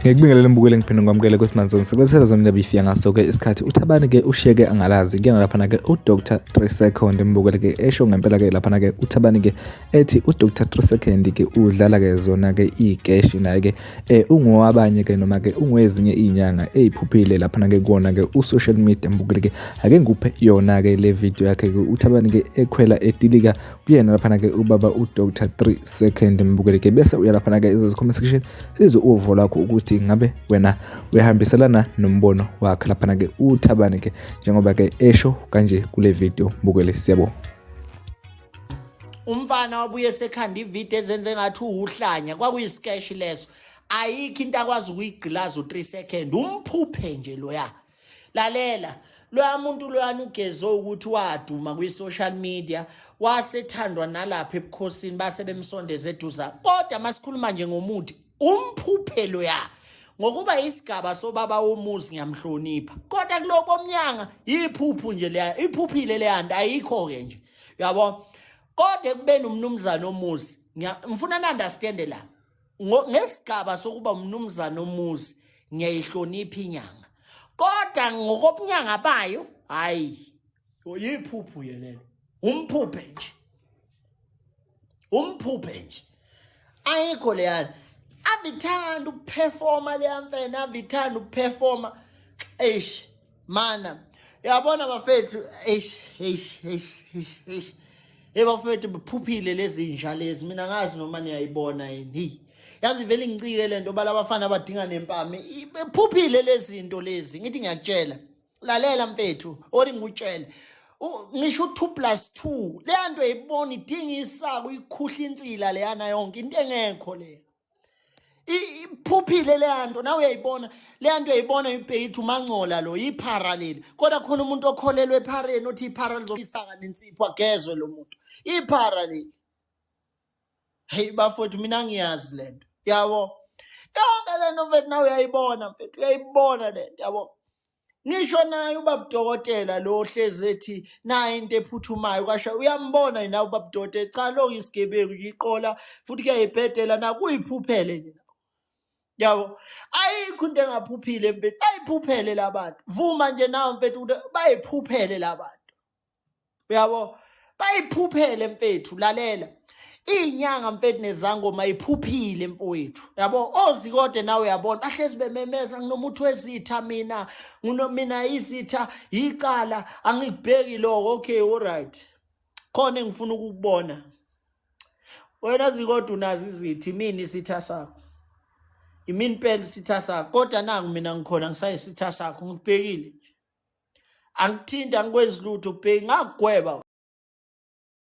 Ngikubingelele mbukeli ngiphinde ngikwamukele kweSimanzoni sekwethela zona indaba ifika ngaso-ke isikhathi uThabani-ke ushiyeke angalazi kuyena laphana-ke uDr 3 Second mbukeli-ke esho ngempela-ke laphana-ke uThabani-ke ethi uDr 3 Second-ke udlala-ke zona-ke iy'keshi naye-ke um ungowabanye-ke noma-ke ungowezinye iy'nyanga ey'phuphile laphana-ke kuwona-ke u-social media mbukeli-ke ake ngikuphe yona-ke le video yakhe-ke uThabani-ke ekhwela etilika kuyena laphana-ke ubaba uDr 3 Second mbukeli-ke bese uya laphana-ke izo-comment section sizwe uvo lwakho ukuthi ngabe wena uyahambiselana nombono wakhe laphana-ke uThabani-ke njengoba-ke esho kanje kule video mbukeli siyabonga. Umfana wabuye sekhanda ivideo ezenze ngathi uwuhlanya, kwakuyisikeshi leso. Ayikho into akwazi ukuyigqilaza u-3 second, umphuphe nje loya. Lalela, loya muntu loyana ugeze ukuthi waduma kwi-social media, wasethandwa nalapha ebukhosini, base bemsondeza eduza. Kodwa masikhuluma nje ngomuthi, umphuphe loya. Ngokuba isigaba sobaba womuzi ngiyamhlonipha. Kodwa kulobo mnyanga iphuphu nje leya, iphuphile leya nto ayikho-ke nje. Uyabo? Kodwa ekubeni umnumzane omuzi, ngifuna ni-understand la. Ngesigaba sokuba umnumzane omuzi ngiyayihlonipha inyanga. Kodwa ngokobunyanga bayo, hayi, yiphuphu yelelo. Umphuphe nje. Umphuphe nje. Ayikho leyana. Avithanda ukuperforma leya mfene, avithanda ukuperforma. Eish, mana. Uyabona bafethu, eish, eish, eish, eish, eish. Hey bafethu bephuphile lezi nja lezi, mina ngazi noma niyayibona yini. Hey. Yazi vele ngicike lento bala abafana abadinga nempama. Bephuphile lezi zinto lezi, ngithi ngiyakutshela. Lalela mfethu, ori ngikutshele. Ngisho u2 plus 2, leya nto ayibona idinga isaka uyikhuhla insila leyana yonke into engekho leya. Iphuphile leya nto nawe uyayibona leya nto uyayibona ibheyithi uMangcola lo iphara leli kodwa khona umuntu okholelwa ephareni othi iphara lizobisaka nensipho agezwe lo muntu iphara leli. Hey bafowethu mina ngiyazi lento yabo yonke lento mfethu nawe uyayibona mfethu uyayibona lento yabo. Ngisho naye ubabudokotela lo ohlezi ethi naye into ephuthumayo kwasha uyambona yena ubabudokotela cha lo isigebengu nje iqola futhi kuyayibhedela nakuyiphuphele nje yabo. Ayikho into engaphuphile mfethu, bayiphuphele labantu. Vuma nje nawe mfethu ukuthi bayiphuphele labantu. Uyabo? Bayiphuphele mfethu, lalela. Inyanga mfethu nezangoma iphuphile mfowethu. Yabo? Ozikode nawe uyabona bahlezi bememeza nginomuthi wezitha mina, mina izitha yicala angikubheki lokho. Okay, all right. Khona engifuna ukukubona. Wena zikode unazo izitha, imini isitha sakho. Imini impela isitha sakho. Kodwa nangu mina ngikhona ngisayisitha sakho ngikubhekile. Angithinti angikwenzi lutho bheki ngakugweba.